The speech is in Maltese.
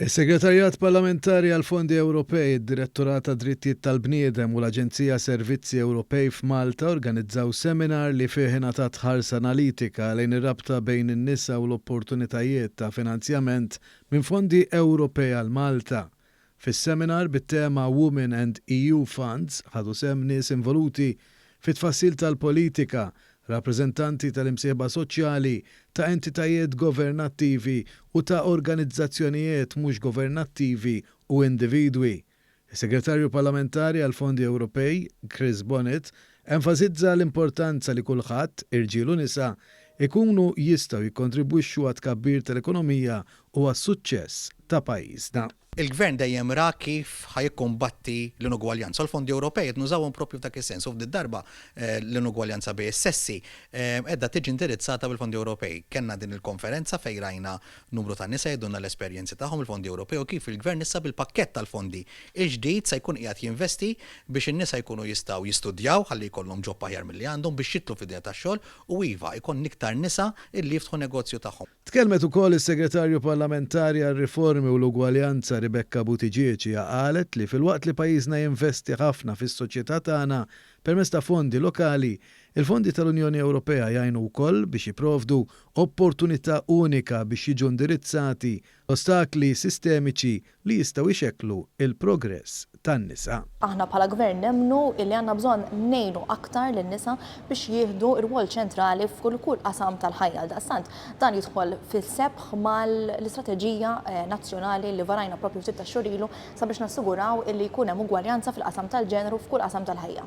Is-Segretarjat Parlamentari għall-Fondi Ewropej, id-Direttorat għad-Drittijiet tal-Bniedem u l-Aġenzija Servizzi Ewropej f'Malta organizzaw seminar li fih ingħatat ħarsa analitika lejn ir-rabta bejn in-nisa u l-opportunitajiet ta' finanzjament minn fondi Ewropej għal Malta. Fis-seminar bit-tema Women and EU Funds ħadu sehem nies involuti fit-tfassil tal-politika, rappreżentanti tal-imsieħba soċjali, ta' entitajiet governattivi u ta' organizzazzjonijiet mhux governattivi u individwi. Is-Segretarju Parlamentari għall-Fondi Ewropej, Chris Bonett, enfasizza l-importanza li kulħadd, irġiel u nisa, ikunu jistgħu jikkontribwixxu għat-tkabbir tal-ekonomija u għas-suċċess ta' pajjiżna. Il-Gvern dejjem ra kif ħa jikkumbatti l-inugwaljanza u l-fondi Ewropej qed nużawhom proprju f'dak is-sens u f'did-darba l-inugwaljanza bejn is-sessi qiegħda tiġi indirizzata bil-fondi Ewropej. Kellna din il-konferenza fejn rajna numru ta' nisa jgħidulna l-esperjenzi tagħhom il-fondi Ewropej u kif il-Gvern issa bil-pakkett tal-fondi l-ġdid se jkun qiegħed jinvesti biex in-nisa jkunu jistgħu jistudjaw ħalli jkollhom job aħjar milli għandhom biex jidħlu fid-dinja tax-xogħol u iva, jkollna iktar nisa illi jiftħu negozju tagħhom. Tkellmet ukoll is-Segretarju Parlamentari għar-Riformi u l-Ugwaljanza Rebecca Buttigieg. Hija qalet li filwaqt li pajjiżna jinvesti ħafna fis-soċjetà tagħna permezz ta' fondi lokali, il-fondi tal-Unjoni Ewropea jgħinu wkoll biex jipprovdu opportunità unika biex jiġu indirizzati ostakli sistemiċi li jistgħu jxekklu l-progress tan-nisa. Aħna bħala Gvern nemmnu illi għandna bżonn ngħinu aktar lin-nisa biex jieħdu rwol ċentrali f'kull kull qasam tal-ħajja. Għaldaqstant, dan jidħol fis-sebħ mal-istrateġija nazzjonali li varajna proprju ftit tax-xhur ilu sabiex nassiguraw illi jkun hemm ugwaljanza fil-qasam tal-ġeneru f'kull qasam tal-ħajja.